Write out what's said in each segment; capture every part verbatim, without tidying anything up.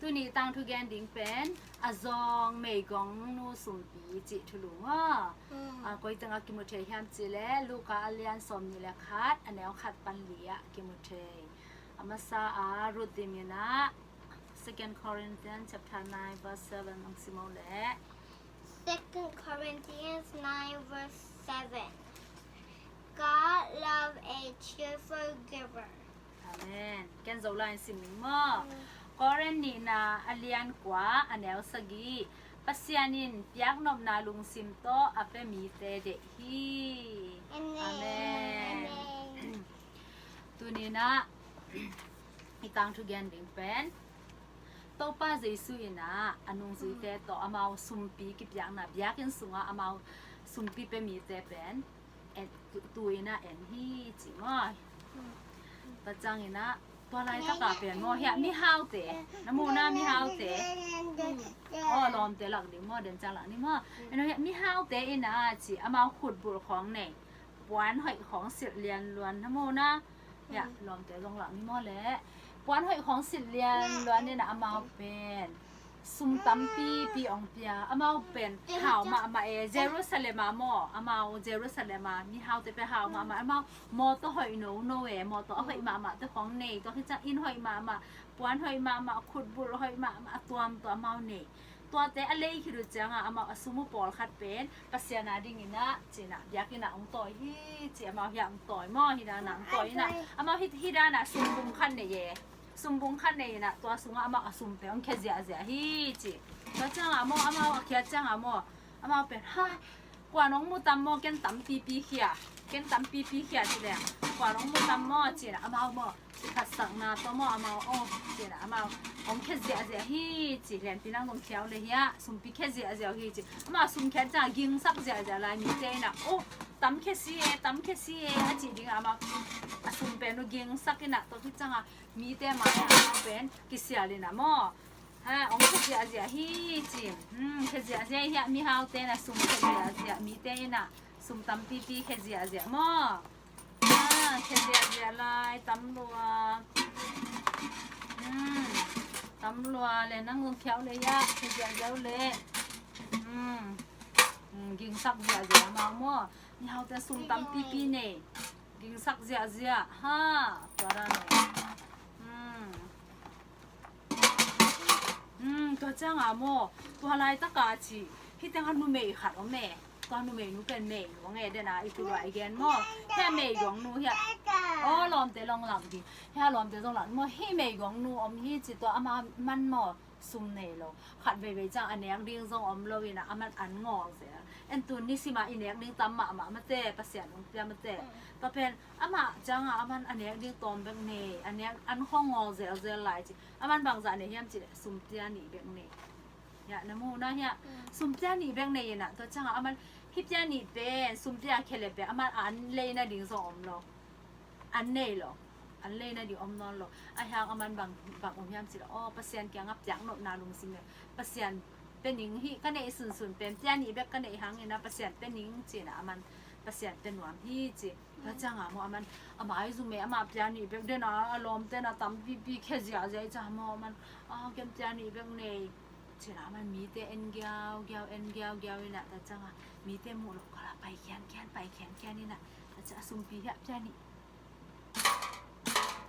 Tuni tangthu gen ding pen a zawng meigongnu sumpi cih thulu maw? Hmm. A, koi tengah kimu thei hiam cih leh Luka a lian sawmnih le khat, a neu khat pan li ah kimu thei. A masa ah Ruth Dim in ah Second Corinthians chapter nine verse seven hong sim o leh. Second Corinthians nine verse seven. God love a cheerful giver. Amen. Ken Zolai in sim ning maw? Mm. Korin nihna a lian kua, a neu sagih. Pasian in piaknopna lungsim tawh a pia mite deih hi. Amen. Amen. Amen. Tuni in ah i tangthu gen ding pen Topa Jesu in ah a nungzuite tawh amau sumpi kipiakna, biakinn sungah amau sumpi pia mite pen en, tu, tu in ah en hi ci maw? Tua ciangin ah tua laitak ah pen maw, hiah mihaute, na muhna mihaute, aw, lawmte lak ding maw, den ciang lak ni maw? En aw, hiah mihaute in ah ci, amau khutbulh khawng nei, puan hoih khawng silh lianluan, na muhna, hiah lawmte zong lak ni maw leh, puan hoih khawng silh lianluan in ah amau pen sum tampipi hong pia, amau pen hau mahmah e, Jerusalem ah maw, amau Jerusalem ah mihaute pen hau mahmah, amau mawtaw hoih nono e, mawtaw a hoih mahmah te khawng nei, tua khit ciang inn hoih mahmah, puan hoih mahmah, khutbulh hoih mahmah, a tuamtuam amau nei. Tuate a lei khit uh ciangah amau a sum uh pawlkhat pen Pasian a dingin ah ci-in ah biakinn ah hong tawi hi ci, amau hiah hong tawi maw, hi dan ah hong tawi in ah amau hi, hi dan ah sum bung khat nei e. Sum bung khat nei in ah tua sungah amau a sum pen hong khia ziahziah hi ci. Tua ciangah maw, amau a khiat ciangah maw, amau pen ha, kuan hong mu tam maw, ken tampipi khia, ken tampipi khia ci leng, kuan hong mu tam maw ci-in ah amau maw, kiphatsakna tawh maw amau, aw ci-in ah amau hong khia ziahziah hi ci. Lianpi nang zong khia o leh hiah sumpi khia ziahziah hi ci. Amau a sum khiat ciangah gingsak ziahziah lai, mite in ah, aw, tam khia si e, tam khia si e a cih dingah amau a sum pen uh gingsak in ah, tua khit ciangah mite mai-ah amau pen kisial in ah maw, ha, hong khia ziahziah hi ci. Hmm, khia ziahziah hi a, mihaute in ah sum khia ziahziah, mite in ah sum tampipi khia ziahziah maw? Ha, khia ziahziah lai, tam lua. Hmm, tam lua leh nang zong khia o leh hiah khia ziahziah o leh. Hmm, hmm, gingsak ziahziah amau maw? Mihaute sum tampipi nei. Gingsak ziahziah. Ha, tua dan e. Hmm. Hmm, tua ciangah maw, tua laitak ah ci, hih tengah numei khat om e. Tua numeinu pen meigong e, den ah i tu lua i gen maw. Hiah meigongnu hiah. Aw, lawmte zong lak ding. Hiah lawmte zong lak maw. Hih meigongnu om hi ci, tua amah man maw, sum nei lo. Khat veivei ciang a nek ding zong om lo in ah, aman an ngawl zel. En tun nisim ah i nek ding tam mahmah mate, Pasian hong pia mate. Tua pen amah ciangah aman a nek ding tawm bek nei, a nek an khawng ngawl zelzel lai ci. Aman bangzah nei hiam cih leh sum pia nih bek nei. Hiah na muhna hiah sum pia nih bek nei in ah, tua ciangah aman hih pia nih pen sum pia khia leh pen aman an lei nading zong om lo. An nei lo. An lei nading om nawn lo. Ahi hang aman bang, bang om hiam cih leh, aw, Pasian kiangah piaknopna lungsim le, Pasian pia ning hi, ka neih sunsun pen pia nih bek ka neih hangin ah Pasian pia ning ci-in ah aman Pasian pia nuam hi ci. Tua ciangah maw aman a maizum e, amah pia nih bek den ah, a lawmte in ah tampipi khia ziahziah hi ciangah maw aman, a, ken pia nih bek nei ci-in ah aman mite en giaugiau, en giaugiau in ah, tua ciangah mite muh loh kal ah pai khiankhian, pai khiankhian in ah, tua ciangah a sumpi hiah pia nih.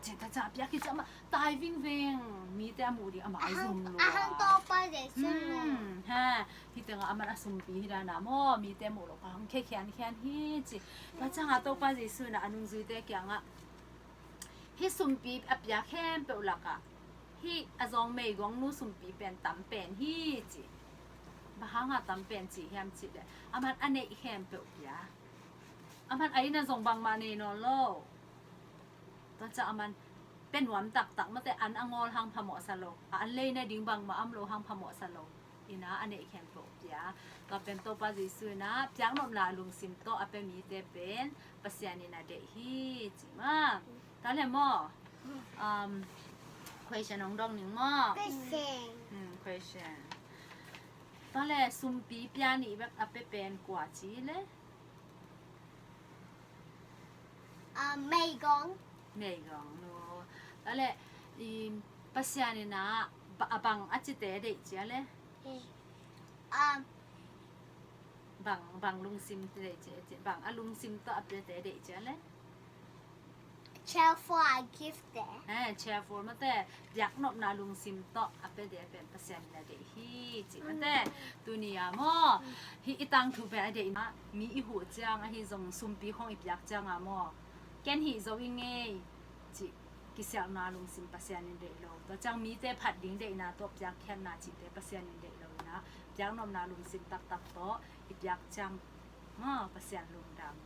Ci-in tua ciangah a piak khit ciangah amah tai vingveng, mite a muh ding a maizum lua. A hang Topa Jesu lua. Hmm, ha, hih tengah aman a sumpi hi dan ah maw, mite muh loh kal ah hong khia khiankhian hi ci. Tua ciangah Topa Jesu in ah a nungzuite kiangah, hih sumpi a pia khempeuh lakah hih a zawng meigongnu sumpi pen tam pen hi ci. Bang hangah tam pen ci hiam cih leh, aman a neih khempeuh pia. Aman a inn ah zong bangmah nei nawn lo. Tua ciang aman pia nuam taktak mate, an a ngawl hang phamawhsa lo. A an lei nading bangmah om lo hang phamawhsa lo. In ah a neih khempeuh pia. Tua pen Topa Jesu in ah piaknopna lungsim tawh a pia mite pen Pasian in a deih hi ci maw. Tua leh maw, um, question hong dong ning maw? Question. Hmm, question. Tua leh sumpi pia nih bek a pia pen kua ci leh? Ah, meigong. Meigongnu. Tua leh, i, Pasian in ah A bang a cite deih cia le? Bang, bang lungsim deih cia, bang a lungsim tawh a piate deih cia le? Cheerful a gift te. Cheerful mate, biaknopna lungsim tawh a piate pen Pasian in a deih hi ci mate. Tuni a maw, hih i tangthu pen a deihna, mi i huh ciang ahi zong sumpi khong i piak ciang a maw, ken hih zo i ngei ci kisialhna lungsim Pasian in deih lo. Tua ciang mite phat ding deihna tawh piakkhiatna cite Pasian in deih lo inah, biaknopna lungsim taktak tawh i piak ciang maw Pasian lungdam.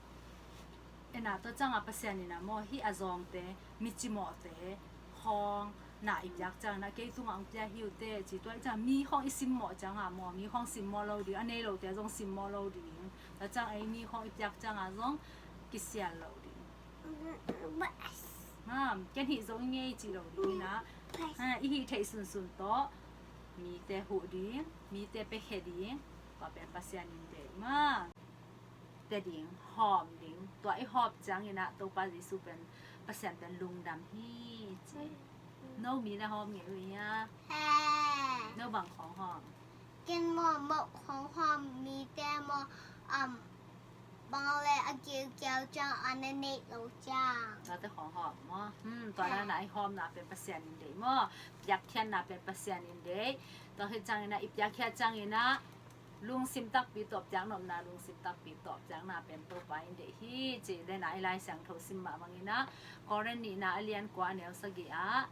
Inah tua ciang a Pasian inah maw, hih a zawngte, mi cimawhte khong na i piak ciang inah, kei tungah hong pia hi uh teh ci, tua i ciang mi khong i simmawh ciang a maw, mi khong simmawh lo ding, a nei lote zong simmawh lo ding. Tua ciang ei mi khong i piak ciang a zong kisial lo ding. Ken hih zo i ngei ci lo ding inah, i hih theih sunsun tawh mite huh ding, mite piakhia ding. Tua pen Pasian in deih maw. Pia ding, hawm ding. Tua i hawm ciang inah Topa Jesu pen Pasian pen lungdam hi ci. No mi na hawm ngei uh hia? No bang khong hawm? Ken maw, moh khong hawm, mite maw, bang le a kiukiau ciang a na neih lo ciang. Tuate khong hawm maw. Tua na i hawmna pen Pasian in deih maw. Piakkhiatna pen Pasian in deih. Tua hi ciang inah i piakkhiat ciang inah lungsim takpi tawh piaknopna, lungsim takpi tawh piakna pen Topa in deih hi ci. Dena i Lai Siangtho sim mah bang inah, Korin nihna a lian kua a neu sagih ah,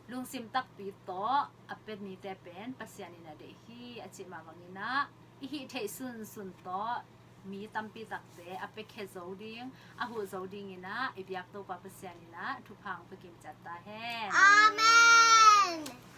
lungsim takpi tawh a pia mite pen Pasian in a deih hi a cih mah bang inah, i hih theih sunsun tawh mi tampi takte a piakhia zo ding, a huh zo ding inah i biak Topa Pasian inah thupha hong pia kim ciat ta hen. Amen.